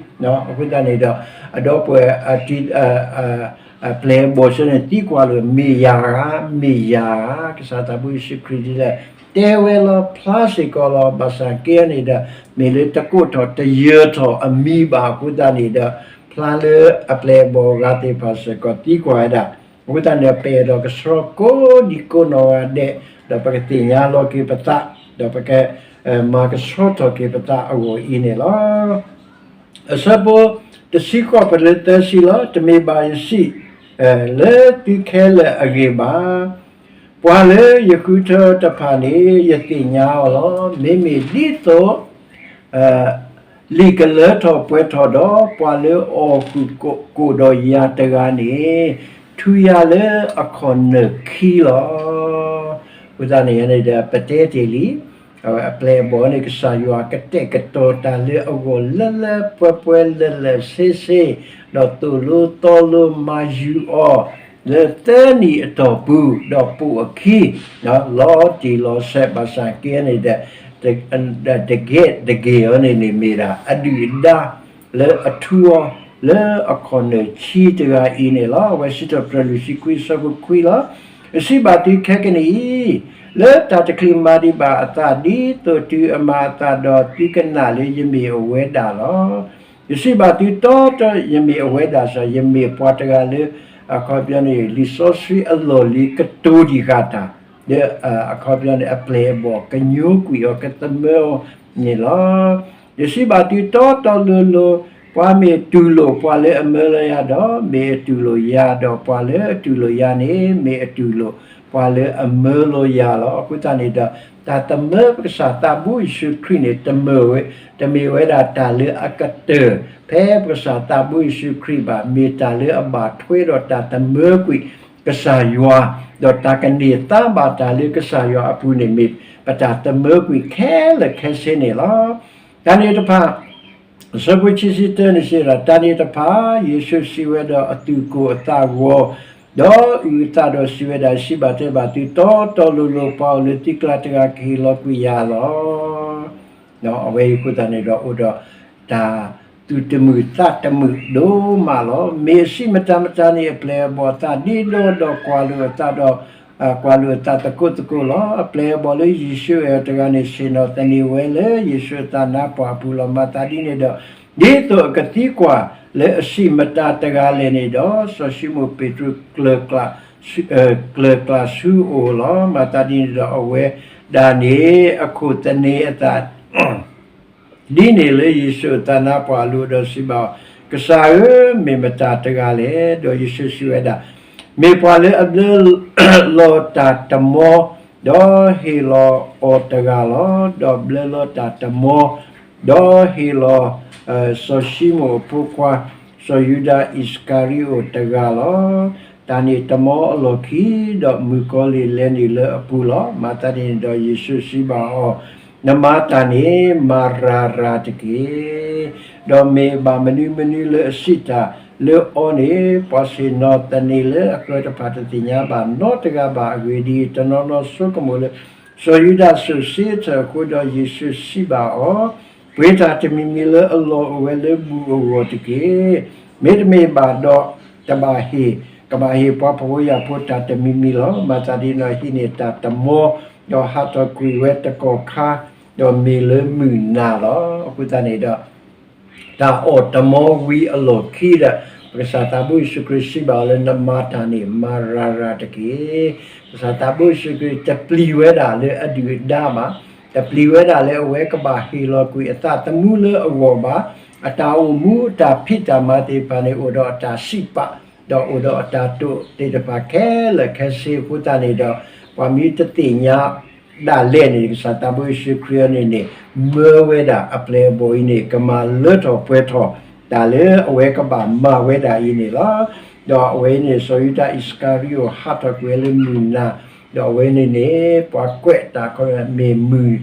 အဃိသတးန့ၣ်ဒီး အဒီပုၢ်ဝဲၢ် ပျဲၢ်အဘီၣ်ဆၢန့ၣ် သံကွၢ်လၢ မ့ၢ်ယၤဧါ, မ့ၢ်ယၤဧါ, ကစၢ်သးဘိယ့ၣ်ၡူးခရံာ်ဒ်လဲၣ်, တဲဝဲလီၤဖျါစ့ၢ်ကီးလီၤ. ဘၣ်ဆၣ်က့န့ၣ်ဒီး မ့ၢ်လၢတကိးထီၣ်တယၢၤထီၣ်အမံၤဘၣ်. အဃိသတးန့ၣ်ဒီး ဖျါလၢအပျဲၢ်အဘီၣ်အဂၤသ့ၣ်တဖၣ်စ့ၢ်ကီးသံကွၢ်ဝဲဒၣ်. အဃိသတးန့ၣ် ပအဲၣ်ဒိးကဆှီကိးဒံကိးနီၢ်ဂၤဒဲး ဒီးပကသ့ၣ်ညါလီၤက့ၤပသး ဒီးပက မၤကဆှီထီၣ်က့ၤပသးအဂီၢ်အံၤန့ၣ်လီၤ. အဆၢဖိ တဆံဃိး ပတုၤလၢသၢဆံလီၤ. တမ့ၢ်ဘၣ်ယစံး လၢသုခဲလၢာ်အဂ့ၢ်ဘၣ်. ပှၤလၢယဃုထၢတဖၣ်န့ၣ် ယသ့ၣ်ညါအီၤလီၤ. မ့မ့ၢ်ဒ်သိး လံာ်ကလၢထီၣ်ပှဲၤထီၣ်ဒီး ပှၤလၢအီၣ်ဃုာ်ကိးဒီးယၤတဂၤန့ၣ် ထူယၤလၢအခီၣ်နၢၣ်ခံလီၤ. အဃိသတးန့ၣ်န့ၣ်ဒီး ပတဲတ့ၢ်လံ အပျဲၢ်အဘီၣ်န့ၣ် ကစၢ်ယွၤကတဲာ်ကတီၤတၢ်လၢအဂီၢ်လၢလၢပှဲၤပှဲၤလၢာ်လၢာ်ဆ့ဆ့ ဒီးသိၣ်လိသီလိမၤယူၤအီၤ လၢသၢနံၣ်အတီၢ်ပူၤ ဒီးပိာ်အခံ လီၤတံၢ်လီၤဆဲး ဘၣ်ဆၣ်က့န့ၣ်ဒီး တကဲးတက့ၢ်အီၤန့ၣ်န့ၣ် မ့ၢ်ဒၣ်အဒုၣ်အဒါ လၢအထူအီၤ လၢအခီၣ်နၢၣ်ခံတဂၤအံၤန့ၣ်လီၤ. အဝဲစံးထီၣ်ပတြၢၤလွံၢ်ဆံခွံအဆၢဖိခွံလီၤ. ယစံးဘၣ်သုခဲကနံၣ်အံၤ, လၢတၢ်တချုးမၤဒံးဘၣ်အသး ဒ်သိးတုၤအမၤအသးဒီး သုကနာ်လၢယမ့ၢ်အဝဲဒၣ်လီၤ. ယစံးဘၣ်သုတီတီ ယမ့ၢ်အဝဲဒၣ်စ့ၢ် ယမ့ၢ်ပှၤတဂၤလၢ အခီပညီန့ၣ် လံာ်စီဆှံအလီၢ်လံၤကတိၤတံၢ်ဃာ်တၢ် လၢအခီပညီန့ၣ် အပျဲၢ်အဘီၣ် ကညိကွံာ်အီၤကသမၢအီၤန့ၣ်လီၤ. ယစံးဘၣ်သုတီတီလိၤလိၤ, ပှၤမ့ၢ်တူၢ်လိာ်ပှၤလၢအမၢလီၤယၤဒီး မ့ၢ်အတူၢ်လိာ်ယၤ, ဒီးပှၤလၢအတူၢ်လိာ်ယၤန့ၣ် မ့ၢ်အတူၢ်လိာ်ပှၤလၢအမၢလီၤယၤလီၤ. အဃိသတးန့ၣ်ဒီး တၢ်သမၢပကစၢ်သးဘိယ့ၣ်ၡူးခရံာ်န့ၣ် တမ့ၢ်ဝဲ, တမ့ၢ်ဝဲဒၣ်တၢ်လၢအကတၢၢ် ဖဲပကစၢ်သးဘိယ့ၣ်ၡူးခရံာ်ဘၣ်, မ့ၢ်တၢ်လၢအဘၣ်ထွဲဒီးတၢ်သမၢကွံာ် ကစၢ်ယွၤ, ဒီးတၢ်ကန့ၢ်သါဘၣ်တၢ်လၢကစၢ်ယွၤအပူၤန့ၣ် မ့ၢ်ပတၢ်သမၢကွံာ်ခဲလၢာ်ခဲဆ့န့ၣ်လီၤ. တၢ်န့ၣ်တဖၣ်, အဆၢဖိခံဆံတၢန့ၣ်စံးဝဲဒၣ်, တၢ်န့ၣ်တဖၣ် ယ့ၣ်ၡူးစံးဝဲဒီးအသူၣ်ကိၢ်အသးဂီၤ, ဒီးအုၣ်အသးဒီးစံးဝဲဒၣ်, ယစံးဘၣ်တဲဘၣ်သုတီတီလိၤလိၤ, ပှၤအိၣ်လၢသုကျါတဂၤကဟ့ၣ်လီၤကွံာ်ယၤလီၤ. အဝဲအံၤအဃိသတးန့ၣ်ဒီး အိၣ်ဒီးတၢ်သူၣ်တမုာ်သးတမုာ်ဒိၣ်မးလီၤ. မ့ၢ်အဆံးမတၤမတၤန့ၣ် အပျဲၢ်အဘီၣ်အသးဒ့ဒီဒီးကွၢ်လိာ်အသးဒီး ကွၢ်လိာ်အသးသကိးသကိးလီၤ. အပျဲၢ်အဘီၣ်လၢယ့ၣ်ၡူးအဲၣ်အီၤတဂၤန့ၣ် ဆ့ၣ်နီၤသန့ၤဝဲလၢယ့ၣ်ၡူးအသးနါပှၢ်အပူၤလီၤ. မၤသးဒ်န့ၣ်ဒီး ဒ်သိးအကသံကွၢ်လၢအဆံးမတၤတဂၤလဲၣ်န့ၣ်ဒီး စီၤၡံမိၣ်ပ့းတရူး ကျၢၤကျလးဆူအအိၣ်လီၤ. မၤသးဒ်န့ၣ်ဒီး အဝဲဒၣ်န့ၣ် အခိၣ်သန့ၤအသး ဒ်န့ၣ်လၢယ့ၣ်ၡူးအသးနါပှၢ်အလိၤဒီးစံးဘၣ်, ကစၢ်ဧၢ, မ့ၢ်မတၤတဂၤလဲၣ်. ဒီးယ့ၣ်ၡူးစံးဝဲဒၣ်, မ့ၢ်ပှၤလၢအဘျၢလီၤတၢ်တမီ ဒီးဟ့ၣ်လီၤအီၤတဂၤလီၤ. ဒီးဘျၢလီၤတၢ်တမီ, ဒီးဟ့ၣ်လီၤ စီၤၡံမိၣ်အဖိခွါ စီၤယူဒၤအံၣ်စကၤရံအိၣ်တဂၤလီၤ. တၢ်န့ၣ်တမီအလီၢ်ခံ, ဒီးမုၣ်ကီၤလံၢ်လဲၤနုာ်လၢအပူၤလီၤ. မၤသးဒ်န့ၣ်ဒီး ယ့ၣ်ၡူးစံးဘၣ်အီၤ, နမၤတၢ်န့ၣ် မၤရၤရၤတက့ၢ်. ဒီးမ့ၢ်ဘၣ်မနုၤမနုၤလၢအစံးတၢ်လၢအီၤန့ၣ်, ပှၤဆ့ၣ်နီၤသန့ၤလၢအဃၢၤတဖၣ်တသ့ၣ်ညါဘၣ်နီတဂၤဘၣ်. အဂ့ၢ်ဒ်အံၤ, တနီၤနီၤဆိကမိၣ်လၢ စီၤယူဒၤစိာ်စ့ထၢၣ်အဃိဒီး, ယ့ၣ်ၡူးစံးဘၣ်အီၤ, ပှ့ၤတၢ်တမံၤမံၤလၢအလီၢ်အိၣ်ဝဲလၢဘူၣ်အဂီၢ်တက့ၢ်. မ့တမ့ၢ်ဘၣ်ဒီး တဘၣ်ဟ့ၣ်, ကဘၣ်ဟ့ၣ်ပှၤဖှီၣ်ဖိယာ်ဖိတၢ်တမံၤမံၤလီၤ. မၤသးဒ်န့ၣ်ဒီး ဟံးန့ၢ်တၢ်တမီ, ဒီးဟးထီၣ်ကွံာ်ဝဲတကီၢ်ခါ, ဒီးမ့ၢ်လၢမုၢ်နၤလီၤ. အဃိသတးန့ၣ်ဒီး တၢ်အီၣ်တမီဝံၤအလီၢ်ခံဒီး, ပကစၢ်သးဘိယ့ၣ်ၡူးခရံာ်စံးဘၣ်အီၤလၢ နမၤတၢ်န့ၣ် မၤရၤရၤတက့ၢ်. ကစၢ်သးဘိယ့ၣ်ၡူးခရံာ်တပျံၤဝဲဒၣ်လၢအဒုၣ်အဒါဘၣ်, တပျံၤဝဲဒၣ်လၢအဝဲကဘၣ်ဟ့ၣ်လီၤကွံာ်အသးသမူလၢအဂီၢ်ဘၣ်. အတၢ်အိၣ်မူအတၢ်ဖံးတၢ်မၤသ့ၣ်တဖၣ်န့ၣ် အိၣ်ဒီးအတၢ်စံးပာ်, ဒီးအိၣ်ဒီးအတၢ်တိာ်သ့ၣ်တဖၣ်ခဲလၢာ်ခဲဆ့အဃိသတးန့ၣ်ဒီး, ပှၤမ့ၢ်တသ့ၣ်ညါ ဒၣ်လဲာ်န့ၣ် ကစၢ်သးဘိယ့ၣ်ၡူးခရံာ်အံၤန့ၣ်န့ၣ် မၢဝဲဒၣ်အပျဲၢ်အဘီၣ်အံၤန့ၣ် ကမၤလၢထီၣ်ပှဲၤထီၣ် တၢ်လၢအဝဲကဘၣ်မၤဝဲဒၣ်အံၤန့ၣ်လီၤ. ဒီးအဝဲအံၤန့ၣ် စီၤယူဒၤအံၣ်စကၤရံအိၣ်ဟးထီၣ်ကွံာ်ဝဲလၢမုၢ်နၤ, ဒီးအဝဲန့ၣ်န့ၣ် ပှၤကွဲးတၢ်ခီမ့ၢ်မုၢ်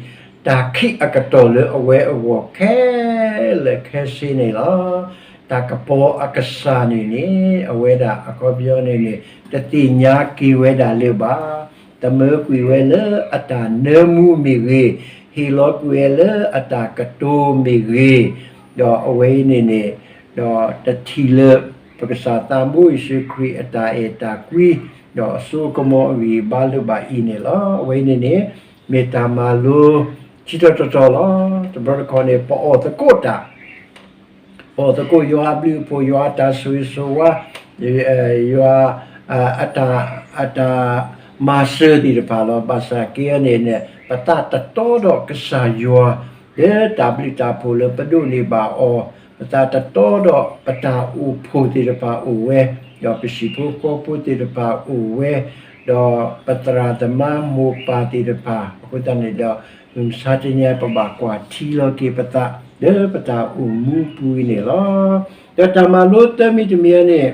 တၢ်ခံးအကတီၢ်လၢအဝဲအဂီၢ်ခဲလၢာ်ခဲဆ့န့ၣ်လီၤ. တၢ်ကပီၤအကစၢ်န့ၣ်န့ၣ် အဝဲဒၣ်အခီပညီန့ၣ်န့ၣ် တသ့ၣ်ညါက့ၤဝဲဒၣ်လၢၤဘၣ်. တမၢကွံာ်ဝဲလၢအတၢ်နၢမူမ့ၢ်ဂ့ၤ, ဟ့ၣ်လီၤကွံာ်ဝဲလၢအတၢ်ကတိၤမ့ၢ်ဂ့ၤ, ဒီးအဝဲအံၤန့ၣ်န့ၣ်, ဒီးတထံၣ်လၢ ပကစၢ်သးဘိယ့ၣ်ၡူးခရံာ်အတၢ်အဲၣ်တၢ်ကွံ, ဒီးအစိကမီၤအဂံၢ်အဘါလၢၤဘၣ်အံၤန့ၣ်လီၤ. အဝဲအံၤန့ၣ်န့ၣ် မ့ၢ်တၢ်မၤလိ ထံထီၣ်တတီၤလီၤ. တဘျီတခီၣ်န့ၣ် ပအီၣ်သကိးတၢ် ပအီၣ်သကိးယွၤအဘျုးအဖှိၣ်, ယွၤအတၢ်ဆိၣ်ဂ့ၤဆိၣ်ဝါ, ယွၤ အတၢ် အတၢ်မၤစၢၤသ့ၣ်တဖၣ်လီၤ. ဘၣ်ဆၣ်က့အံၤန့ၣ်န့ၣ် ပသးတတီဒီးကစၢ်ယွၤ လၢတၢ်ဘျုးတၢ်ဖှိၣ်လၢပဒိးန့ၢ်ဘၣ်အီၤ, ပသးတတီဒီးပတၢ်အိၣ်ဖှိၣ်သ့ၣ်တဖၣ်အိၣ်ဝဲ, ဒီးပဟံၣ်ဖိဃီဖိသ့ၣ်တဖၣ်အိၣ်ဝဲ, ဒီးပသရၣ်သမါမိၢ်ပၢ်သ့ၣ်တဖၣ်, အဃိသတးန့ၣ်ဒီး မုၢ်မဆါတနံၤအံၤ ပဘၣ်ကွၢ်ထံလီၤက့ၤပသး လၢပတၢ်အိၣ်မူပူၤအံၤန့ၣ်လီၤ. ဒီးတၢ်မၤလိသၢမံၤတမံၤအံၤန့ၣ်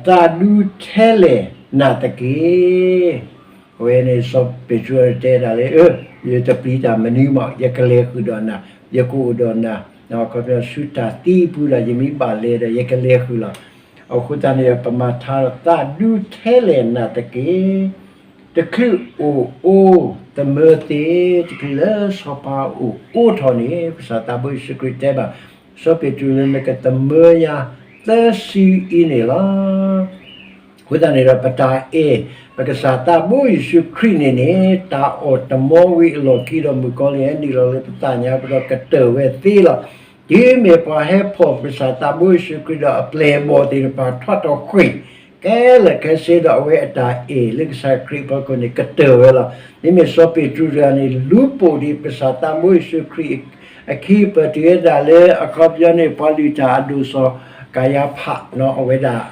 သးဒူထဲလဲၣ်နၤသက့ၢ်. အဝဲန့ၣ်စီၤပ့းတရူးတဲဒၣ်လၢ ယတပျံၤတၢ်မနုၤမး, ယကလဲၤဃုာ်ဒီးနၤ, ယကအိၣ်ဒီးနၤ, ခီဖျိဆူတၢ်သံအပူၤဒီး ယမ့ၢ်ဘၣ်လဲၤဒီး ယကလဲၤဃုာ်လီၤ. အဃိသတးန့ၣ် ပမၤထါဒီး သးဒူထဲလဲၣ်နၤသက့ၢ်. တချုးအိၣ်အိၣ်သမၢသ့, တချုးလၢစီၤပၤအိၣ်အိၣ်ထီၣ်န့ၣ် ကစၢ်သးဘိယ့ၣ်ၡူးခရံာ်တဲဘၣ် စီၤပ့းတရူးလၢ နကသမၢယၤသၢစုအံၤန့ၣ်လီၤ. အဃိသတးန့ၣ်ဒီး ပတၢ်အဲၣ် ပကစၢ်သးဘိယ့ၣ်ၡူးခရံာ်န့ၣ်န့ၣ် တၢ်အီၣ်တမီဝံၤအလီၢ်ခံဒီး မုၣ်ကီၤလံၢ်ဟဲနုာ်လီၤလၢပသးညါ ကဒီးကတၢၢ်ဝဲသ့လီၤ. တုၤမ့ၢ်ပှၤဟဲဖီၣ်ပကစၢ်သးဘိယ့ၣ်ၡူးခရံာ်ဒီး အပျဲၢ်အဘီၣ်သ့ၣ်တဖၣ်ထီၣ်ထီၣ်ဃ့ၢ် ခဲလၢာ်ခဲဆ့ဒီး အဝဲအတၢ်အဲၣ်လၢကစၢ်ခရံာ်အဖီခိၣ်န့ၣ် ကတၢၢ်ဝဲလီၤ. မ့မ့ၢ်စီၤပ့းတရူးတဂၤန့ၣ် လူၤပိာ်ဒံးပကစၢ်သးဘိယ့ၣ်ၡူးခရံာ်အခံ ပတုၤဝဲဒၣ်လၢအခီပညီန့ၣ် ပှၤလုၢ်တၢ်အဒိၣ်စီၤကၤယၤဖး အဝဲဒၣ်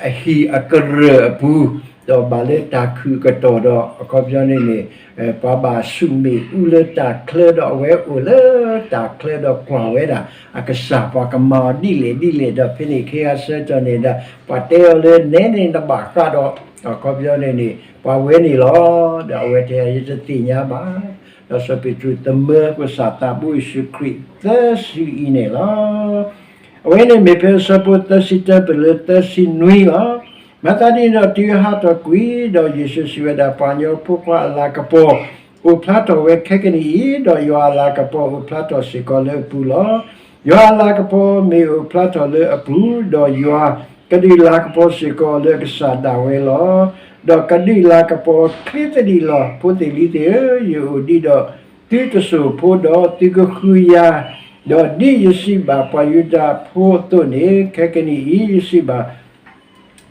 အဟံၣ်အကရၢၢ်အပူၤ, ဒီးဘၣ်လၢတၢ်ခုၣ်အကတီၢ်ဒီး အခီပညီန့ၣ်န့ၣ် ပှၤဘၣ်ဆူၣ်မ့ၣ်အူလၢတၢ်ချၢဒီး အဝဲအိၣ်လၢတၢ်ချၢဒီးကွၢ်ဝဲဒၣ် အကစၢ်ပှၤကမၤအီၤဒ်လဲၣ်ဒ်လဲၣ်ဒီး ဖဲန့ၣ်အခါဆၢကတီၢ်န့ၣ်ဒီး ပှၤတဲအီၤလၢ နဲန့ၣ်နဘၣ်ဃးဒီး အခီပညီန့ၣ်န့ၣ် ပှၤဝဲန့ၣ်လီၤ. ဒီးအဝဲတဲ ယတသ့ၣ်ညါဘၣ်. ဒီးစီၤပ့းတရူးသမၢကစၢ်သးဘိယ့ၣ်ၡူးခရံာ်သၢစုအံၤန့ၣ်လီၤ. အဝဲန့ၣ်မ့ၢ်ဖဲအဆၢဖိသၢဆံတၢပၢၢ်လၢသၢဆံနွံလီၤ. မၤသးဒ်န့ၣ်ဒီး တုၤဟးထီၣ်ကွံာ်ဒီး ယ့ၣ်ၡူးစံးဝဲဒၣ်, ပှၤကညီဖိခွါအလၤကပီၤ အိၣ်ဖျါထီၣ်ဝဲခဲကနံၣ်အံၤ, ဒီးယွၤအလၤကပီၤအိၣ်ဖျါထီၣ်စ့ၢ်ကီးလၢအပူၤလီၤ. ယွၤအလၤကပီၤမ့ၢ်အိၣ်ဖျါထီၣ်လၢအပူၤ, ဒီးယွၤကဒုးလၤကပီၤစ့ၢ်ကီးလၢအကစၢ်ဒၣ်ဝဲလီၤ. ဒီးကဒုးလၤကပီၤချ့သဒံးလီၤ. ဖိသ့ၣ်လံၤသ့ၣ်ဧၢ, ယအိၣ်ဒံးဒီးသုတစိၢ်ဖိဒီးသုကဃုယၤ, ဒီးဒ်ယစံးဘၣ်ပှၤယူဒၤဖိအသိးန့ၣ်, ခဲကနံၣ်အံၤ ယစံးဘၣ်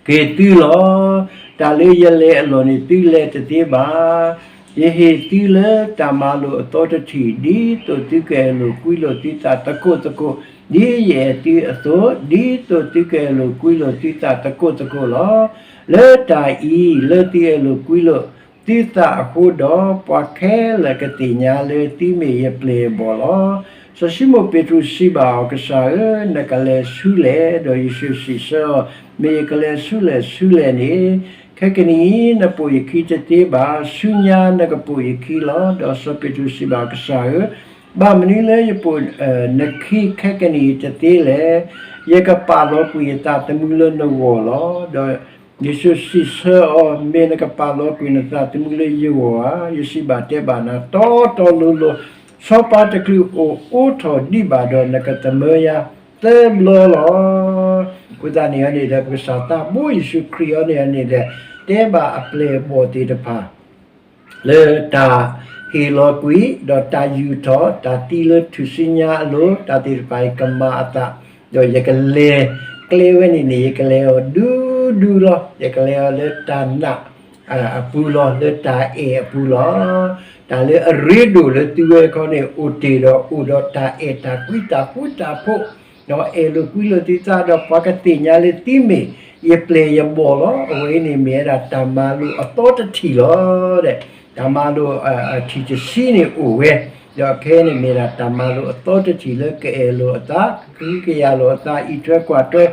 က့ၤသုလီၤ. တၢ်လၢယလဲၤအလီၢ်န့ၣ် သုလဲၤတသ့ဘၣ်. ယဟ့ၣ်သုလၢတၢ်မၤလိာ်အသီတထံၣ်, ဒ်သိးသုကအဲၣ်လိာ်ကွံလိာ်သုသးသကိးသကိး, ဒ်ယအဲၣ်သုအသိး, ဒ်သိးသုကအဲၣ်လိာ်ကွံလိာ်သုသးသကိးသကိးလီၤ. လၢတၢ်အံၤ လၢသုအဲၣ်လိာ်ကွံလိာ် သုသးအဃိဒီး, ပှၤခဲလၢာ်ကသ့ၣ်ညါလၢသုမ့ၢ်ယပျဲၢ်ယဘီၣ်လီၤ. စီၤၡံမိၣ်ပ့းတရူးစံးဘၣ်အီၤ, ကစၢ်ဧၢ, နကလဲၤဆူလဲၣ်. ဒီးယ့ၣ်ၡူးစံးဆၢအီၤ, မ့ၢ်ယကလဲၤဆူလဲၣ်ဆူလဲၣ်န့ၣ်, ခဲကနံၣ်အံၤနပိာ်ယခံတသ့ဘၣ်, ဆူညါနကပိာ်ယခံလီၤ. ဒီးစီၤပ့းတရူးစံးဘၣ်အီၤ, ကစၢ်ဧၢ, ဘၣ်မနုၤလၢယပိာ်နခံခဲကနံၣ်အံၤတသ့လဲၣ်. ယကပာ်လီၤကွံာ်ယသးသမူလၢနဂီၢ်လီၤ. ဒီးယ့ၣ်ၡူးစံးဆၢအီၤ, မ့ၢ်နကပာ်လီၤကွံာ်နသးသမူလၢယဂီၢ်ဧါ. ယစံးဘၣ်တဲဘၣ်နၤတီတီလိၤလိၤ, ဆီဖါတချုးအိၣ်အိးထီၣ်ဒံးဘၣ်ဒီး နကသမၢယၤသၢဘျီလီၤ. အဃိသတးန့ၣ်န့ၣ်ဒီး ပကစၢ်သးဘိယ့ၣ်ၡူးခရံာ်အံၤန့ၣ်န့ၣ်ဒီး တဲဘၣ်အပျဲၢ်အဘီၣ်သ့ၣ်တဖၣ် လၢတၢ်ဟ့ၣ်လီၤကွံာ်, ဒီးတၢ်ယူာ်ထီၣ်, တၢ်သံလၢထူၣ်စုညါအလိၤ, တၢ်သ့ၣ်တဖၣ်အံၤကမၤအသး, ဒီးယကလဲၤကျဲဝဲန့ၣ်န့ၣ် ယကလဲၤအီၤဒူဒူလီၤ. ယကလဲၤအီၤလၢတၢ်နာ်အပူၤလီၤ, လၢတၢ်အဲၣ်အပူၤလီၤ. တၢ်လၢအရ့ဒိၣ်လၢသုဝဲခီန့ၣ် အိၣ်တ့ၢ်ဒီးအိၣ်ဒီးတၢ်အဲၣ်တၢ်ကွံတၢ်ဃူတၢ်ဖိး, ဒီးအဲၣ်လိာ်ကွံလိာ်သုသးဒီး ပှၤကသ့ၣ်ညါလၢသုမ့ၢ်ယပျဲၢ်ယဘီၣ်လီၤ. အဝဲအံၤန့ၣ်မ့ၢ်ဝဲဒၣ်တၢ်မၤလိာ်အသီတထံၣ်လီၤ. တၢ်မၤလိာ်အထံၣ်တဆံန့ၣ်အိၣ်ဝဲ, ဒီးခဲအံၤန့ၣ်မ့ၢ်ဒၣ်တၢ်မၤလိာ်အသီတထံၣ်လၢကအဲၣ်လိာ်အသး, ကဟုကယာ်လိာ်အသး, အံးထွဲကွၢ်ထွဲ,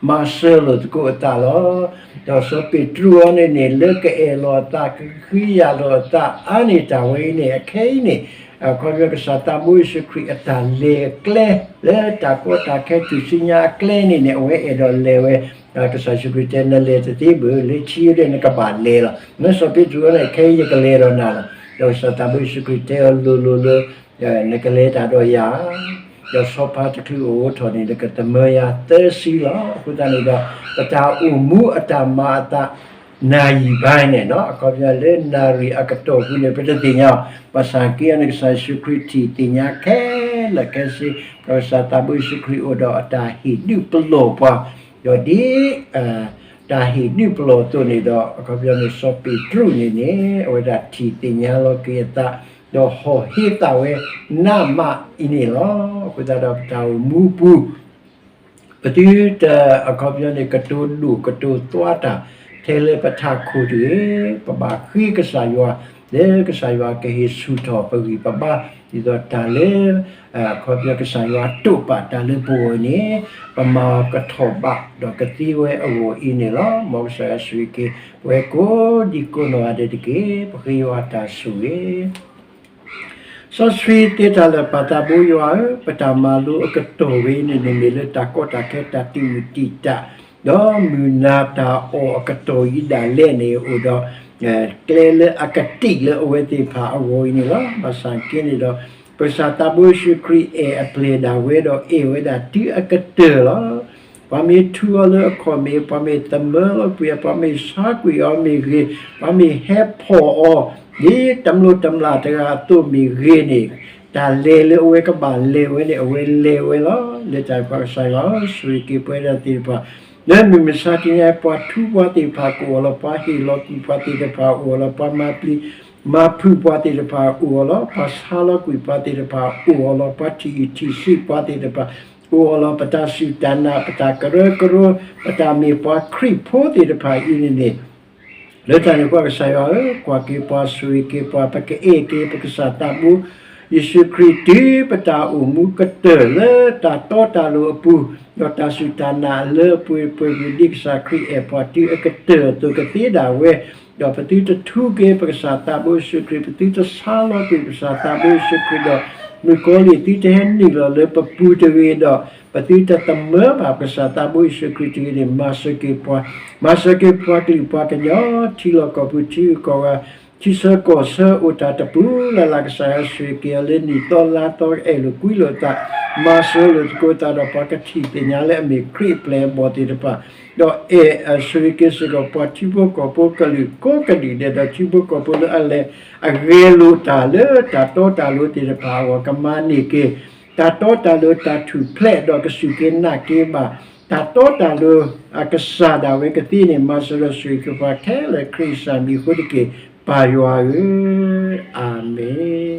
မၤစၢၤလိာ်သကိးအသးလီၤ. ဒီးစီၤပ့းတရူးအံၤန့ၣ်န့ၣ် လၢကအဲၣ်လိာ်အသး, ကဟုကယာ်လိာ်အသး, အါန့ၢ်တၢ်ဝဲအံၤန့ၣ် အခဲအံၤန့ၣ် အခီပညီကစၢ်သးဘိယ့ၣ်ၡူးခရံာ်အတၢ်လဲၤအကျဲ လၢတၢ်ကီတၢ်ခဲထူၣ်စုညါအကျဲန့ၣ်န့ၣ် အဝဲအဲၣ်ဒိးလဲၤဝဲ, ကစၢ်ယ့ၣ်ၡူးခရံာ်တဲ နလဲၤတသ့ဘၣ်, လၢခံဒၣ်နကဘၣ်လဲၤလီၤ. မ့ၢ်စီၤပ့းတရူးန့ၣ် ခဲအံၤယကလဲၤဒီးနၤလီၤ. ဒီးကစၢ်သးဘိယ့ၣ်ၡူးခရံာ်တဲအီၤလိၤလိၤလၢ နကလဲၤတၢ်ဒီးယၤ, ဒီးဆီဖါတချုးအိၣ်အိးထီၣ်န့ၣ် နကသမၢယၤသၢဆံလီၤ. အဃိသတးန့ၣ်ဒီး ပတၢ်အိၣ်မူအတၢ်မၤအသး နၢ်ယံာ်ဘါန့ၣ် အခီပညီလၢနၣ်ရံၣ်အကတီၢ်ပူၤန့ၣ် ပတသ့ၣ်ညါ, ဘၣ်ဆၣ်က့အီၤန့ၣ် ကစၢ်ယ့ၣ်ၡူးခရံာ်ထံၣ်သ့ၣ်ညါခဲလၢာ်ခဲဆ့, ဒီးကစၢ်သးဘိယ့ၣ်ၡူးခရံာ်အိၣ်ဒီးအတၢ်ဟ့ၣ်ဒုးပလီၢ်ပှၤ, ဒီးဒ် တၢ်ဟ့ၣ်ဒုးပလီၢ်အသိးန့ၣ်ဒီး အခီပညီန့ၣ် စီၤပ့းတရူးန့ၣ်န့ၣ် အဝဲဒၣ်ထံၣ်သ့ၣ်ညါလီၤက့ၤအသး, ဒီးဟီၣ်ဟ့သးဝဲ နးမးအံၤန့ၣ်လီၤ. အဃိသတးဒီးပတၢ်အိၣ်မူပူၤ ပသုတ အခီပညီန့ၣ် ကတိၤဒိၣ်ကတိၤသွါတၢ် ထဲလၢပထးခိၣ်တဂ့ၤ, ပဘၣ်ဃ့ကစၢ်ယွၤ လၢကစၢ်ယွၤကဟ့ၣ်ဆူၣ်ထီၣ်ပဂံၢ်ပဘါ, ဒ်သိးတၢ်လၢ အခီပညီကစၢ်ယွၤတိာ်ပာ်တၢ်လၢပဂီၢ်န့ၣ် ပမၤအီၤကထီၣ်ဘး ဒီးကသ့ဝဲအဂီၢ်အံၤန့ၣ်လီၤ. မ်ကစၢ်ယွၤဆိၣ်ဂ့ၤက့ၤ ပဝဲကိးဒံကိးနီၢ်ဂၤဒဲးတက့ၢ်. ပဃ့ယွၤတၢ်ဆိၣ်ဂ့ၤ စီဆှံသ့တၢ်လၢာ် ပၢ်သးဘိယွၤဧၢ, ပတၢ်မၤလိအကတီၢ်ဝဲအံၤန့ၣ်န့ၣ် မ့ၢ်လၢတၢ်ကီတၢ်ခဲတၢ်တံာ်မုၢ်တံာ်တာ်, ဒီးမုၢ်နၤတၢ်အီၣ်အကတီၢ်အံၤဒၣ်လဲာ်န့ၣ် အိၣ်ဒီး ကျဲလၢအကတံာ်လၢအဝဲသ့ၣ်တဖၣ်အဂီၢ်အံၤန့ၣ်လီၤ. ဘၣ်ဆၣ်က့န့ၣ်ဒီး ပကစၢ်သးဘိယ့ၣ်ၡူးခရံာ်အဲၣ်အပျဲၢ်ဒၣ်ဝဲဒီးအဲၣ်ဝဲဒၣ်တုၤအကတၢၢ်လီၤ. ပှၤမ့ၢ်ထူအီၤလၢအခီၣ်မ့ၢ်, ပှၤမ့ၢ်သမၢလီၤကွံာ်အီၤ, ပှၤမ့ၢ်ဆါကွံာ်အီၤမ့ၢ်ဂ့ၤ, ပှၤမ့ၢ်ဟဲဖီၣ်အီၤ ဒ်တမျိးတမျာ်တဂၤအသိးမ့ၢ်ဂ့ၤန့ၣ်, တၢ်လဲၤလၢအဝဲကဘၣ်လဲၤဝဲန့ၣ် အဝဲလဲၤဝဲလီၤ. လၢတၢ်ပှၤကစၢ်ယွၤဧၢ, ဆိၣ်ဂ့ၤက့ၤပဝဲဒၣ်သ့ၣ်တဖၣ် လၢမုၢ်မဆါတနံၤအံၤ ပှၤထူပှၤသ့ၣ်တဖၣ်ကအိၣ်လီၤ, ပှၤဟ့ၣ်လီၤကွံာ်ပှၤသ့ၣ်တဖၣ်အိၣ်လီၤ, ပှၤမၤပျံၤမၤဖုးပှၤသ့ၣ်တဖၣ်အိၣ်အီၤလီၤ, ပှၤဆါလီၤကွံာ်ပှၤသ့ၣ်တဖၣ်အိၣ်အီၤလီၤ, ပှၤထံၣ်အံၣ်ထံၣ်ဆံးပှၤသ့ၣ်တဖၣ်အိၣ်အီၤလီၤ, ပတၢ်စူၢ်တၢ်နာ် ပတၢ်ကရၢကရိ ပတၢ်မ့ၢ်ပှၤခရံာ်ဖိသ့ၣ်တဖၣ်အံၤန့ၣ်န့ၣ် လၢတၢ်န့ၣ်ပှၤကစၢ်ယွၤဧၢ, ကွၢ်က့ၤပှၤဆိၣ်ဂ့ၤက့ၤပှၤ, ပကအဲၣ်က့ၤပကစၢ်သးဘိ ယ့ၣ်ၡူးခရံာ် တုၤပတၢ်အိၣ်မူကတၢၢ်လၢတၢ်တီတၢ်လိၤအပူၤ, ဒီးတၢ်စူၢ်တၢ်နာ်လၢပှဲၤပှဲၤပူၤ ဒ်ကစၢ်ခရံာ်အဲၣ်ပှၤတုၤအကတၢၢ်အသိးကသ့ဒၣ်ဝဲ, ဒီးပသုတထူက့ၤပကစၢ်သးဘိယ့ၣ်ၡူးခရံာ်, ပသုတဆါလီၤကွံာ်ပကစၢ်သးဘိယ့ၣ်ၡူးခရံာ်ဒီး မုၣ်ကီၤလံၢ်သုတဟဲနုာ်လီၤလၢပပူၤတဂ့ၤဒီး ပသုတသမၢဘၣ်ပကစၢ်သးဘိယ့ၣ်ၡူးခရံာ်တဂ့ၤန့ၣ် မၤစၢၤက့ၤပှၤ, မၤစၢၤက့ၤပှၤကလုာ်ပှၤကညီ ထံလီၢ်ကီၢ်ပူၤ ထံဂုၤကီၢ်ဂၤ ထံဆၢကီၢ်ဆၢအိၣ်တၢ်တပူၤလၢ်လၢ် ကစၢ်ယွၤဆိၣ်ဂ့ၤက့ၤအီၤလၢနံၣ်သီလါသီအဲၣ်လိာ်ကွံလိာ်အသး, မၤစၢၤလိာ်သကိးသးဒီးပှၤကထံၣ်သ့ၣ်ညါလၢအမ့ၢ်ခရံာ်အပျဲၢ်အဘီၣ်သ့ၣ်တဖၣ်, ဒီးအဲၣ်ဆိၣ်ဂ့ၤက့ၤစ့ၢ်ကီးပှၤထံဖိကီၢ်ဖိကလုာ်ကိးကဒုၣ်ဒဲး ဒီးထံဖိကီၢ်ဖိလၢအလဲၤအဂဲၤလိာ်တၢ်လၢတၢ်တီတၢ်လိၤသ့ၣ်တဖၣ်အဂီၢ် ကမၤန့ၢ်က့ၤ တၢ်တီတၢ်လိၤတၢ်ထူၣ်ဖျဲးဒီးကစူၢ်က့ၤနာ်က့ၤဘၣ် တၢ်တီတၢ်လိၤအကစၢ်ဒၣ်ဝဲကသ့န့ၣ် မၤစၢၤဒီးဆိၣ်ဂ့ၤက့ၤပှၤခဲလၢာ်ခရံာ်ကစၢ်မံၤအဃိတက့ၢ် ပၢ်ယွၤဧၢ, အၤမ့ၣ်.